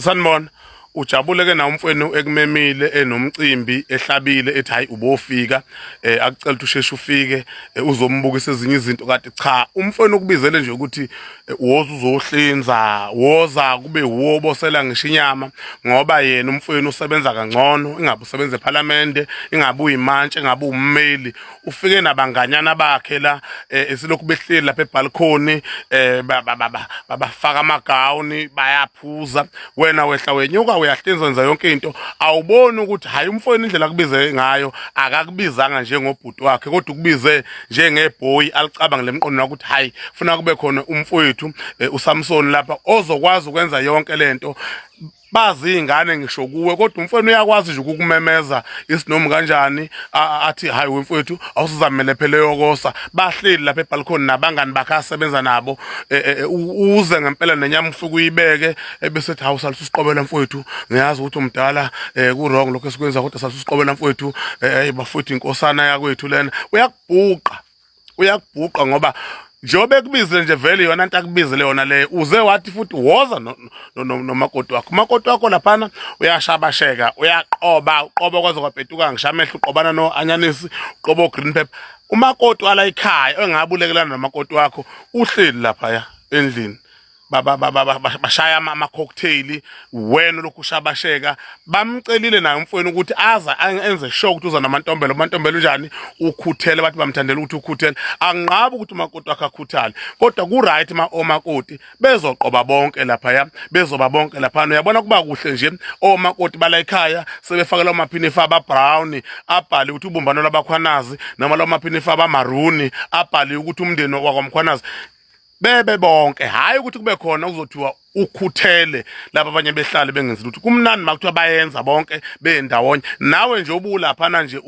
Sanibona. Ujabule ke na umfwenu ekumemile enomcimbi ehlabile ethi hayi ubofika akucela ukuthi usheshe ufike uzombukisa ezinye izinto kade cha umfwenu ukubizele nje ukuthi woza uzohlinza woza kube wuwo bosela ngisho inyama ngoba yena umfwenu usebenza kangcono ingabe usebenza ephalamende ingabe uyimantshi ingabe ummeli ufike nabanganyana bakhe la esilokhu behleli lapha ebalcony babafaka amagawuni bayaphuza wena wehla wenyuka uyahlinza wenza yonke into awuboni ukuthi hayi umfowenu indlela akubize ngayo akakubizanga njengobhuti wakhe kodwa ukubize njengebhoyi alicabange lemqondo wakho ukuthi hayi funa kube khona umfowethu uSamson lapha ozokwazi ukwenza yonke lento bazi izingane ngisho kuwe kodwa umfowenu uyakwazi nje ukukumemeza isinomi kanjani athi hayi wemfowethu awusizamele phela yokosa bahleli lapha ebalcony nabangani bakhe asebenza nabo uze ngempela nenyama ufike uyibeke ebese ethi hawu salisa usiqobela mfowethu ngiyazi ukuthi umdala ku wrong lokho esikwenza kodwa salisa usiqobela mfowethu hey bafowethu inkosana yakwethu lena uyakubhuqa uyakubhuqa ngoba njengoba ekubizile nje vele yona nto akubizile yona leyo uze wathi futhi woza nomakoti wakho umakoti wakho laphana uyashabasheka uyaqoba uqoba kwaze kwabheduka ngisho amehlo uqobana no-anyanisi uqoba o-green pepper umakoti wala ekhaya engabulekelana nomakoti wakho uhleli laphaya endlini bashaya ama-cocktail wena lokhu ushabasheka bamcelile naye umfowenu ukuthi aza enze sure ukuthi uza namantombelo umantombelo unjani ukhuthele bathi bamthandela ukuthi ukhuthele anginqabi ukuthi umakoti wakhe akhuthale kodwa ku-right ma omakoti bezoqoba bonke laphaya bezoba bonke laphana uyabona kuba kuhle nje omakoti bala ekhaya sebefakela omaphinifa aba-brown abhale ukuthi ubumbano lwabakhwanazi noma lawo maphinifa abamaruni abhale ukuthi umndeni wakwamkhwanazi bebe bonke hayi ukuthi kube khona kuzothiwa ukhuthele laba abanye behlale bengenzi lutho kumnandi makuthiwa bayenza bonke bendawonye nawe nje ubulaphana nje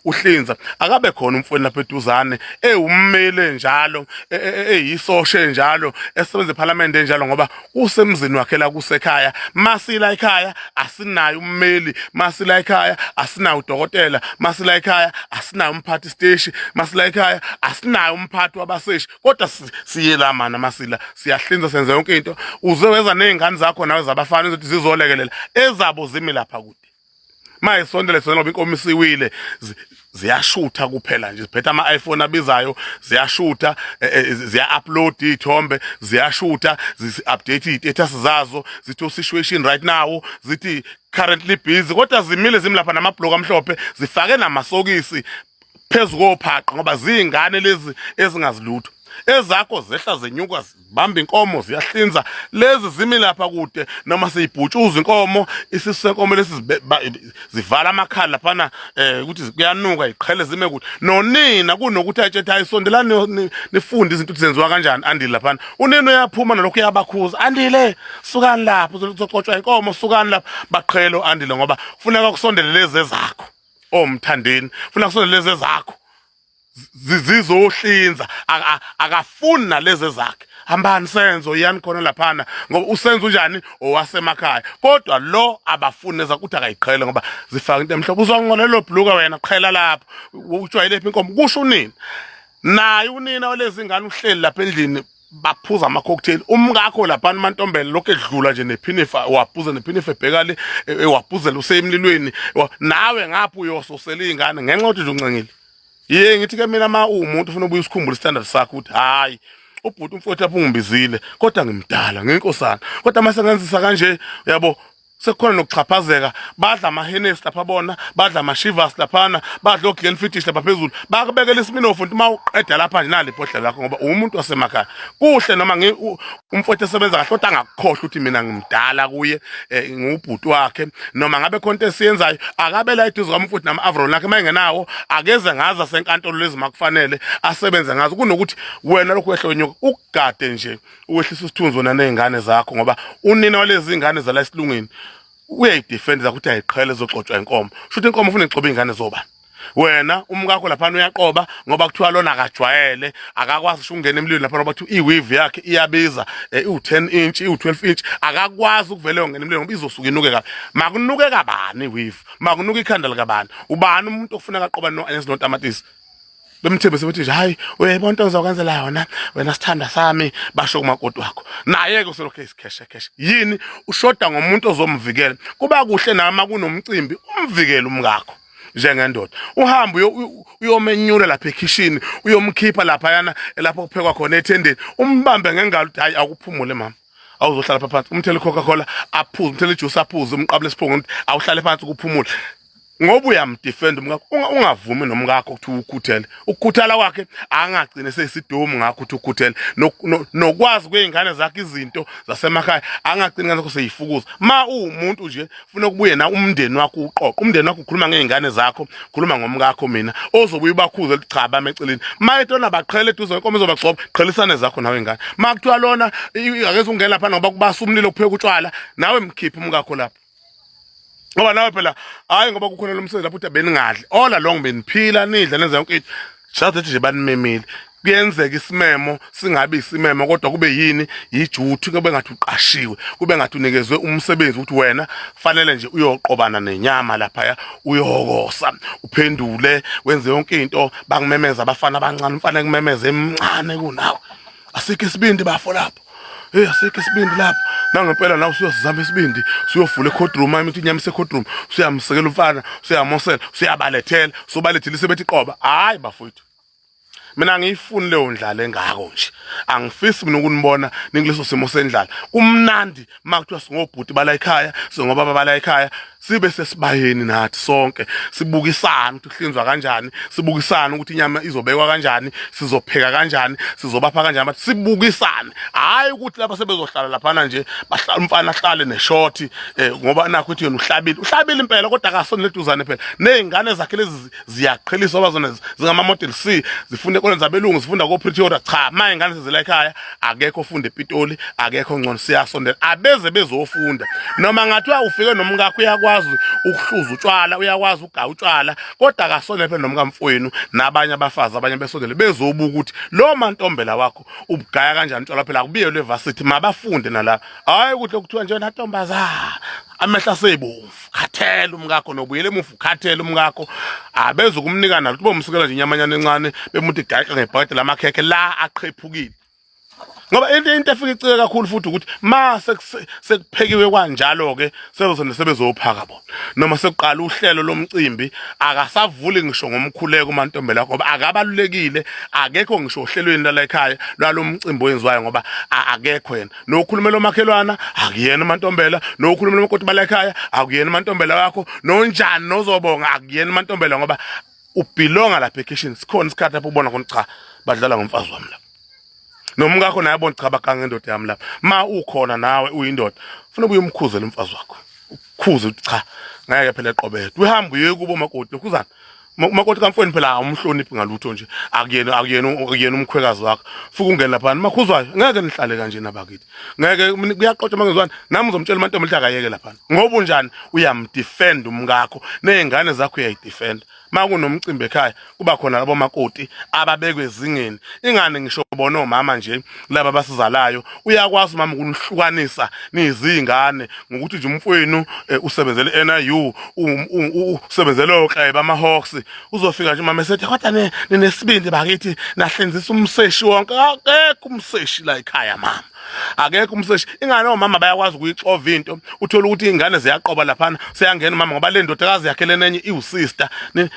uhlinza akabe khona umfweni lapha eduzane ewummeli njalo eyisoshe njalo esebenza ephalamende njalo ngoba kusemzini wakhe la kusekhaya masila ekhaya asinayo ummeli masila ekhaya asinayo udokotela masila ekhaya asinayo umphathi steshi masila ekhaya asinayo umphathi wabaseshi kodwa siye la mana masila siyahlinza senze yonke into uze weza nezingane zakho nawe zabafana ukuthi zizolekelela ezabo zimi lapha kude mayisondele sona ngoba inkomo isiwile ziyashutha kuphela nje ziphethe ama-iPhone abizayo ziyashutha ziya-upload iy'thombe ziyashutha zi-update iy'status zazo zithi o-situation right now zithi currently busy kodwa zimile zimi lapha namabhloku amhlophe zifake namasokisi phezu kophaqa ngoba ziyingane lezi ezingazilutho ezakho zehla zenyuka zibamba inkomo ziyahlinza lezi zimi lapha kude noma seyibhutshuza inkomo isisu senkomo lesi zivala amakhala laphana ukuthi kuyanuka iqhele zime kude nonina kunokuthi ayitshethe ayisondelani nifunde izinto ukuthi zenziwa kanjani andile laphana unina uyaphuma nalokhu uyabakhuza andile sukani lapho uzocotshwa inkomo sukani lapho baqhelo andile ngoba kufuneka kusondele lezi ezakho omthandeni funa kusondele lezi ezakho zizohlinza akafuni nalezi ezakhe hambani senzo yani khona laphana ngoba usenzo unjani owasemakhaya kodwa lo abafuni neza ukuthi akayiqhele ngoba zifaka into emhlophe uzonqola lo bhluka wena qhela lapho ujwayele phi inkomo kusho unini naye unina walezi ngane uhleli lapha endlini baphuza ama-cocktail umkakho laphana umantombela lokhu edlula nje nephinifa waphuza nephinifa ebheka le waphuzela usemlilweni nawe ngapha uyososela iy'ngane ngenxa yokuthi nje uncengile ye ngithi ke mina ma uwumuntu ufuna ubuye usikhumbule istandard sakho ukuthi hhayi ubhuti umfowethu lapho ungibizile kodwa ngimdala ngiyinkosana kodwa uma sengenzisa kanje uyabo sekukhona nokuxhaphazeka badla amahenesi lapha bona badla amashivas laphana badla oglenfidish lapha phezulu bakubekela isiminofu nti uma uqeda lapha nje nali ibhodlela lakho ngoba uwumuntu wasemakhaya kuhle noma umfowethu esebenza kahle kodwa angakukhohlwa ukuthi mina ngimdala kuye ngiwubhuti wakhe noma ngabe khona into esiyenzayo akabe la eduze kwami futhi nama-avron lakhe uma engenawo akeze ngazo asenkantolo lezi makufanele asebenze ngazo kunokuthi wena lokhu wehle wenyuka ukugade nje uwehlisa isithunzi wena ney'ngane zakho ngoba unina walezi ngane zala esilungwini uyayidefenda ukuthi ayiqhele zogxotshwa inkomo shuthi inkomo ufuna igxobe iy'ngane zobani wena umkakho laphana uyaqoba ngoba kuthiwa lona akajwayele akakwazi usho ukungena emlilweni laphana ngoba kuthiwa i-weave yakhe iyabiza iwu-10 inch iwu-12 inch akakwazi ukuvele yongena emlilweni ngoba izosuka inuke kabi makunuke kabani i-weave makunuke ikhanda likabani ubani umuntu okufuneka aqoba no-anyanisi notamatisi. Bemthembise bethi nje hayi uyayibona into engizokwenzela yona wena sithanda sami, basho kumakoti wakho. Naye ke uselokhu esikheshe kheshe. Yini ushoda ngomuntu ozomvikela. Kuba kuhle nama kunomcimbi umvikele umkakho njengendoda. Uhambe uyomenyula lapha ekhishini, uyomkhipha lapha yana lapho kuphekwa khona ethendeni, umbambe ngengalo uthi hayi akuphumule mama. Awuzohlala pha phansi, umthele Coca-Cola aphuze, umthele ijuice aphuze, umqabule isiphongo ukuthi awuhlale phansi kuphumule. Ngoba uyamdefend umkakho, ungavumi nomkakho ukuthi ukhuthele. Ukukhuthala kwakhe angagcine seyisidomu ngakho ukuthi ukhuthele. Nokwazi kwey'ngane zakhe izinto zasemakhaya angagcini ngakho seyifukuza. Ma uwumuntu nje funa kubuye na umndeni wakho uqoqo. Umndeni wakho ukhuluma ngey'ngane zakho, khuluma ngomkakho mina. Ozobuye ubakhuze ukuthi cha bame eceleni. Ma etona baqhele eduze kwenkomo izobagcoba, qhelisane zakho nawe ingane. Ma kuthiwa lona akeze ungena lapha ngoba kubasa umlilo kupheka utshwala, nawe mkhiphe umkakho lapho. Ngoba nawe phela hayi ngoba kukhona lo msebenzi lapho uthi beningadli. All along beniphila nidla nenza yonke into. Just that nje banimemile. Kuyenzeka isimemo singabi isimemo kodwa kube yini yijuthi, kube ngathi uqashiwe, kube ngathi unikezwe umsebenzi ukuthi wena fanele nje uyoqobana nenyama laphaya, uyokosa, uphendule, wenze yonke into. Bakumemeza abafana abancane, umfana ekumemeza emncane kunawe. Asikho isibindi bafo lapho. Hey asikho isibindi lapho. Nangempela nawe usuyosizama isibindi, usuyofula ecourt mami uthi inyama isecourt room, usuyamsekela umfana, usuyamosela, usuyabalethela, usubalethile sebethi qoba. Hayi bafowethu. Mina angiyifuni leyo ndlala engako nje. Angifisi mina ukunibona nikuleso simo sendlala. Kumnandi makuthiwa singobhuti bala ekhaya, singobaba bala ekhaya, sibe sesibayeni nathi sonke sibukisana ukuthi kuhlinzwa kanjani, sibukisana ukuthi inyama izobekwa kanjani, sizopheka kanjani, sizobapha kanjani, bathi sibukisane. Hayi ukuthi lapha sebezohlala laphana nje bahlala umfana ahlale neshoti ngoba nakho ukuthi yena uhlabile, uhlabile impela kodwa akasondele eduzane phela. Nezingane zakhe lezi ziyaqheliswa ngoba zona zingama model C, zifunda ekoleni zabelungu, zifunda ko Pretoria. Cha, ma ingane sezila ekhaya akekho ofunda ePitoli, akekho ngcono, siyasondela abeze bezofunda. Noma ngathiwa ufike nomkakho uyakwazi ukuhluza utshwala, uyakwazi ukugaya utshwala, kodwa akasondele phela nomkamfowenu nabanye abafazi abanye besondele bezobuka ukuthi lo mantombela wakho ubugaya kanjani utshwala. Phela akubiyelwe evarsity, mabafunde nala. Hayi ukuthi lokuthiwa nje ntombazana amehla asebomvu, khathela umkakho nobuyele emuva ukhathele umkakho, abeze ukumnika nalo bomsukela nje inyamanyana encane bemuntu igaqa ngebhakede lamakhekhe la aqhephukile. Ngoba into efika icike kakhulu futhi ukuthi ma sekuphekiwe kanjalo ke sebezona sebezophaka bona, noma sekuqala uhlelo lomcimbi akasavuli ngisho ngomkhuleko umantombela ngoba akabalulekile, akekho ngisho ohlelweni lala ekhaya lwalomcimbi owenziwayo ngoba akekho yena. Nokhulumela omakhelwana akuyena umantombela, nokhulumela umakoti bala ekhaya akuyena umantombela wakho, nonjani nozobonga akuyena umantombela ngoba ubhilonga lapha ekhishini. Sikhona isikhathi lapho ubona khona cha badlala ngomfazi wami lapha, nomkakho naye abona cha baganga indoda yami lapha. Ma ukhona nawe uyindoda ufuna ubuye umkhuzele umfazi wakho, ukhuze ukuthi cha ngeke phela eqobethe uhambe uye kubo makoti lokhuzana umakoti kamfweni phela awumhloniphi ngalutho nje, akuyena akuyena akuyena umkhwekazi wakho. Fuka ungene lapha makhuzwayo, ngeke nihlale kanje nabakithi, ngeke kuyaqotshwa mangezwani. Nami uzomtshela umantombi ukuthi akayeke lapha ngoba unjani, uyamdefend umkakho nezingane zakho uyayidefend. Makunomcimbi ekhaya kuba khona labo makoti ababekwe ezingeni, ingane ngisho bona omama nje laba abasizalayo, uyakwazi umama ukunihlukanisa nizingane ngokuthi nje umfowenu usebenzele NIU, usebenzele oklebe ama Hawks, uzofika nje umama esethi kodwa ninesibindi bakithi nahlinzisa umseshi wonke. Akekho umseshi la ekhaya mama, akekho umseshi. Ingane omama bayakwazi ukuyixova into, uthola ukuthi ingane ziyaqoba laphana, seyangena umama ngoba le ndodakazi yakhe lenenye iwusister.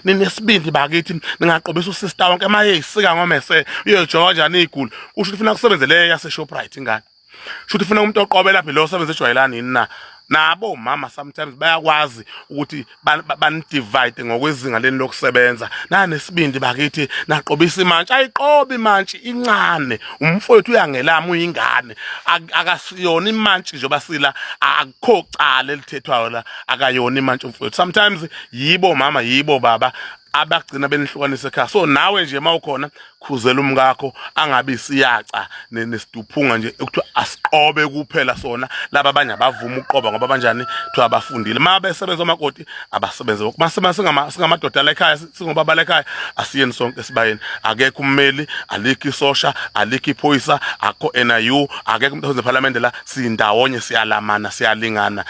Ninesibindi bakithi ningaqobisa usister wonke maye isika ngomese uyojoka kanjani igulu. Usho ukuthi ufuna kusebenze le yase Shoprite ingane, sho ukuthi ufuna umuntu oqobe lapha lo osebenza ejwayelani yini na. Nabo mama sometimes bayakwazi ukuthi banidivide ngokwezinga leni lokusebenza. Nanesibindi bakithi naqobisa imantshi, ayiqobi imantshi incane, umfowethu uyangelama uyingane, akasiyona imantshi njengoba sila, akukho cala elithethwayo la, akayona imantshi umfowethu. Sometimes yibo mama yibo baba abagcina benihlukanisa ekhaya. So nawe nje mawukhona Khuzela umkakho angabi isiyaca nesiduphunga nje ekuthiwa asiqobe kuphela sona. Laba abanye abavuma ukuqoba ngoba banjani, kuthiwa abafundile. Uma besebenza omakoti abasebenze bonke. Uma singamadoda la ekhaya, singobaba la ekhaya, asiyeni sonke esibayeni. Akekho ummeli, alikho isosha, alikho iphoyisa, akho NIU, akekho umuntu osephalamende la. Sindawonye, siyalamana, siyalingana,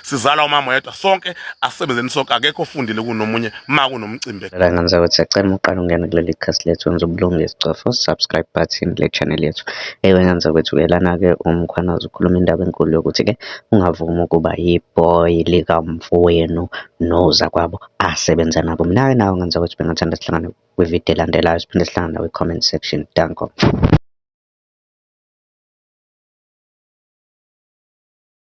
sizalwa umama oyedwa sonke, asisebenzeni sonke. Akekho ofundile kunomunye ma kunomcimbi. La ngane zakwethu, siyacela uqale ungene kuleli khasi lethu, wenze ubulungisa, cofa subscribe button kule channel yethu. Ewe ngane zakwethu-ke, lana-ke uMkhwanazi ukhuluma indaba enkulu yokuthi-ke ungavumi ukuba yi-boy likamfowenu nozakwabo asebenza nabo. Mina-ke nawe ngane zakwethu bengathanda sihlangane kwividiyo elandelayo, siphinde sihlangane nawe comment section. Danko.